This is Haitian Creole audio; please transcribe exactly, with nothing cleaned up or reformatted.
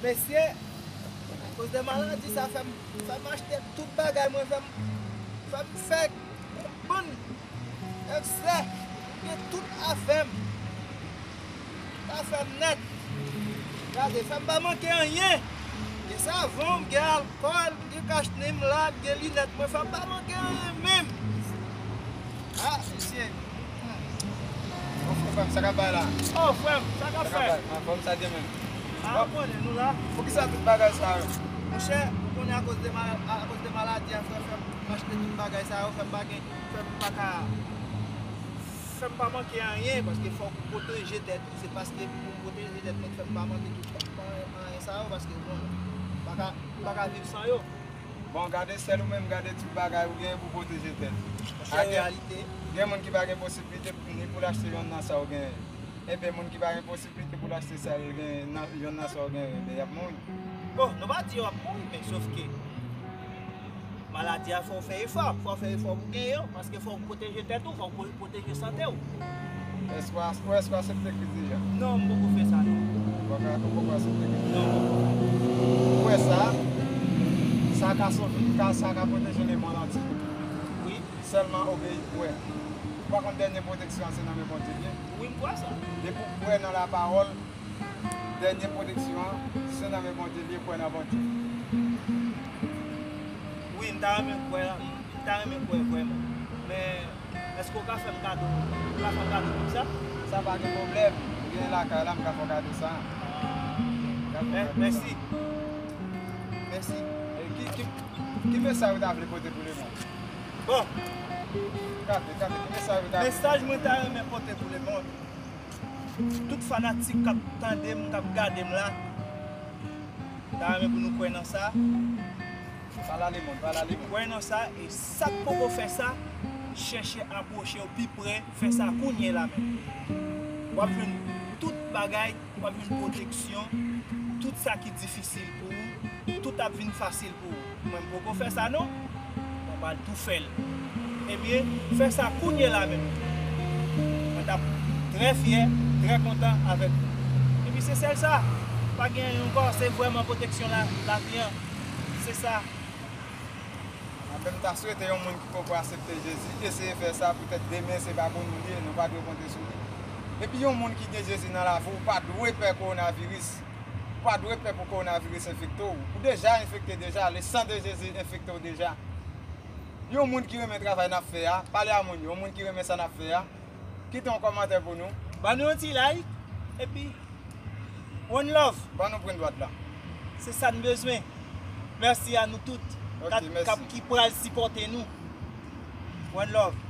Mesye, akoz de maladi sa fè m, fè m achte tout bagay mwen, fè m, fè m fè bann eksè, m gen tout afè m. Afè m nèt. Gade, fè m pa manke anyen. M gen savon, m gen alkòl, m gen kachnen m la, m gen linèt mwen, fè m pa manke anyen menm. Ah, mesye. Bon, frè m, sa k ap bay la? Oh, frè m, sa k ap fèt? Anfòm sa demen. Ah, ou konnen nou la. Poukisa tout bagay sa yo? Monchè, ou konnen akoz de mal-, akoz de maladi a, frè, fè m achte tout bagay sa yo, fè m pa gen, fè m pa ka, fè m pa manke anyen, paske fòk ou pwoteje tèt ou. Se paske pou m pwoteje tèt mwen k fè m pa manke tout, pa, pa anyen sa yo, paske ou konnen, m pa ka, m pa ka viv san yo. Bon, gade sèl ou menm, gade tout bagay ou genyen pou pwoteje tèt. Monchè, gen, reyalite. Gen moun ki pa gen posiblite ni pou l achte yonn nan sa ou genyen. Ebyen, moun ki pa gen posiblite pou l achte sa l genyen, nan, yonn nan sa ou genyen, ebyen, y ap mouri. Bon, nou pa di yo ap mouri, men sof ke maladi a fè w fè efò, fò w fè efò pou w genyen yo, paske fò w pwoteje tèt ou, fò w pwo-, pwoteje sante w. Èske w as-, ou èske w aksepte Kris deja? Non, m poko fè sa, non. Ou poko, ou poko aksepte Kris? Non, m poko fè. Ou kwè sa? Sa ka sove, ka, sa ka pwoteje lemonn antye. Wi. Sèlman obeyi, kwè. Ou pa konn dènye pwoteksyon an se nan men Bondye l ye? Wi, m kwè sa. Depi w kwè nan lapawòl, dènye pwoteksyon an, se nan men Bondye l ye, kwè nan Bondye. Wi, m ta renmen kwè, m ta renmen kwè vrèman. Men, èske w ka fè m kado, w ka fè m kado tout sa? Sa pa gen pwoblèm. Ou gen lakay la, m ka fè w kado sa. Ah, ok. M ka fè w kado sa. Mè-, mèsi. Mèsi. E ki, ki, ki mesaj ou ta vle pote pou lemonn? Bon. Kanpe, kanpe, ki mesaj ou ta vle? Mesaj mwen ta renmen pote pou lemonn. Tout fanatik k ap tande m, k ap gade m la, m ta renmen pou nou kwè nan sa. Pale a lemonn, pale a lemonn. Kwè nan sa, e sa k poko fè sa, chèche apwoche yo pi pre, fè sa kounye la menm. W ap jwenn tout bagay, w ap jwenn pwoteksyon, tout sa ki difisil pou ou, tout ap vin fasil pou ou. Mwen, m poko fè sa non. Mwen pral tou fè l. Ebyen, fè sa kounye la menm. Mwen t ap trè fyè, trè kontan avèk ou. Epi se sèl sa. Pa gen anyen ankò, se vrèman pwoteksyon la, lavi an. Se sa. Mwen menm, m ta swete yon moun ki poko aksepte Jezi eseye fè sa, poutèt demen se pa pou nou li ye, nou pa dwe konte sou li. Epi yon moun ki gen Jezi nan lavi w, ou pa dwe pè kowonaviris. Ou pa dwe pè pou kowonaviris enfekte w. Ou deja enfekte deja, le sang de Jésus enfekte w deja. Yon moun ki renmen travay n ap fè a, pale a moun yo, yon moun ki renmen sa n ap fè a, kite yon kòmantè pou nou. Ban nou yon ti like, epi one love. Ban nou pran dwat la. Se sa n bezwen. Mèsi a nou tout k ap, k ap, ki pral sipòte nou. One love.